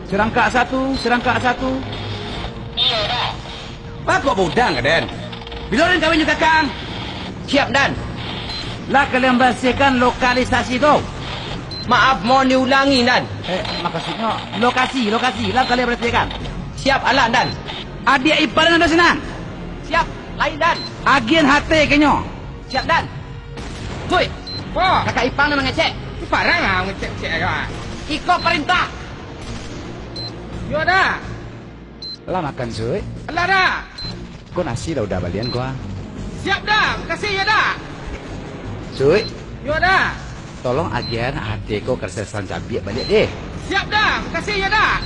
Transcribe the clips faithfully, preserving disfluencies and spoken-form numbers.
Sirangkak satu, sirangkak satu. Iyo, Da. Bakok budang ka, Den? Bilo den kawin jo kakang? Siap, Dan. Lah kalian barasiahkan lokalisasi tu? Maaf, mohon diulangi, Dan. Eh, maksudnyo lokasi, lokasi. Lah kalian barasiahkan? Siap, alah, Dan. Adiak ipar den ado sinan? Siap, lain, Dan. Agian hateh ka inyo. Siap, Dan. Suik. Ko. Kakak ipar nan mangecek. Parang lah mangecek-ngecek ajo, ah. Iko parintah. Yo, Da. Lah makan, Suik? Alah, Da. Ko nasi lah udah balian ko, ah. Siap, Da. Makasih, yo, Da. Suik? Yo, Da. Tolong agiahan hateh ko ka sarasan cabiak baliak, deh. Siap, Da. Makasih, yo, Da.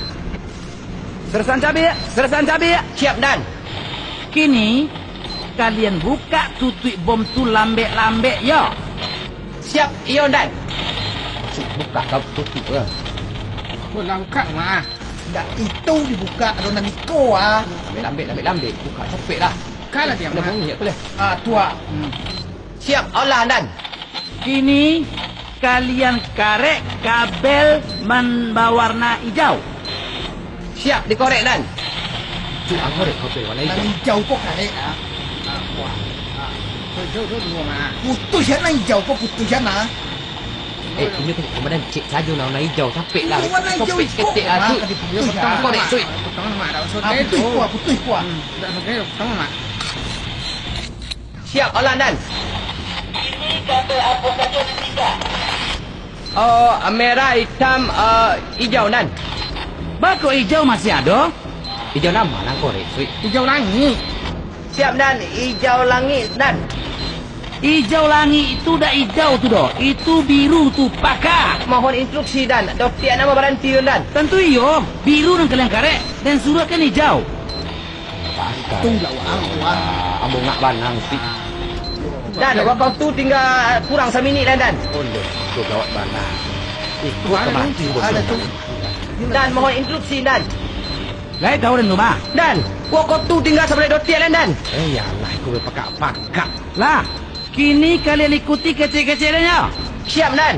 Sarasan cabiak, sarasan cabiak. Siap, Dan. Kini, kalian bukak tutuik bom tu lambek-lambek, yo. Siap, iyo, Dan. Maksud bukak ka tutuik, eh. Ko lah bukak, Mak. Ndak itu dibukak, ado nan iko, ah. Lambek-lambek, lambek-lambek. Bukak capek lah. Kalah dia, Mak. Bunyi aku lah. Ah, tu, ah. Hmm. Siap, alah, Dan. Kini, kalian karek kabel man-, bawarna ijau. Siap, dikorek, Dan. Tu, ah, korek kabel warna ijau. Nan ijau ko karek, ah. Ah, wah. Ah. Jauh, jauh, jauh, Mak. Putuih, ah, nan ijau ko, putuih, ah. Eh, inyo tu komandan cek sajo nan warna ijau, capek lah. Warna ijau iko, ketek lah, Mak, tu. Diputuih, ah. Korek, Suik. Potong, Mak, tak usah. Ah, putuih ko, ah, putuih ko, ah. Hmm, tak usah, potong, Mak. Siap, alah, Dan. Ini kabel apa saja nan tinggal? Oh, merah, hitam, eh, ijau, Dan. Bakok ijau masih ado? Ijau nan ma nan korek, Suik? Ijau langik. Siap, Dan. Ijau langik, Dan. Ijau langik itu dak ijau tu doh. Itu biru tu, pakak. Mohon instruksi, Dan. Dotiak nan mambaranti tu, Dan. Tantu iyo, biru nan kalian karek, den suruahkan ijau. Tung lah, wah, wah. Ah, bongak banang, Suik. Dan, wakatu tingga kurang saminik, Dan, Dan. Ondeh, tu gawat banang. Iko ka mati, Bos. Ada tu. Dan, mohon instruksi, Dan. Lai tahu den tu, mah? Dan, wakatu tingga sabaleh dotiak, Dan, Dan. Eh, ya Allah, iko bapakak-pakak. Lah, kini kalian ikuti kecek-kecek den, yo. Siap, Dan.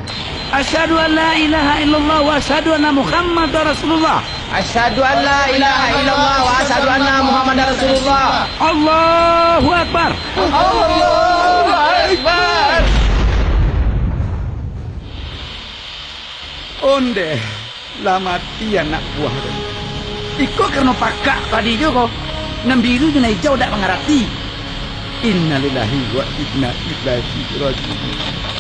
Asyhadu an la ilaha illallah wa asyhadu anna Muhammadar Rasulullah. Asyhadu an la ilaha illallah wa asyhadu anna Muhammadar Rasulullah. Allahu Akbar. Allahu Akbar. Ondeh, lah mati anak buah tu. Iko karano pakak tadi tu ko. Nan biru jo nan ijau dak mangarati. Innalillahi wa inna ilaihi raji'un.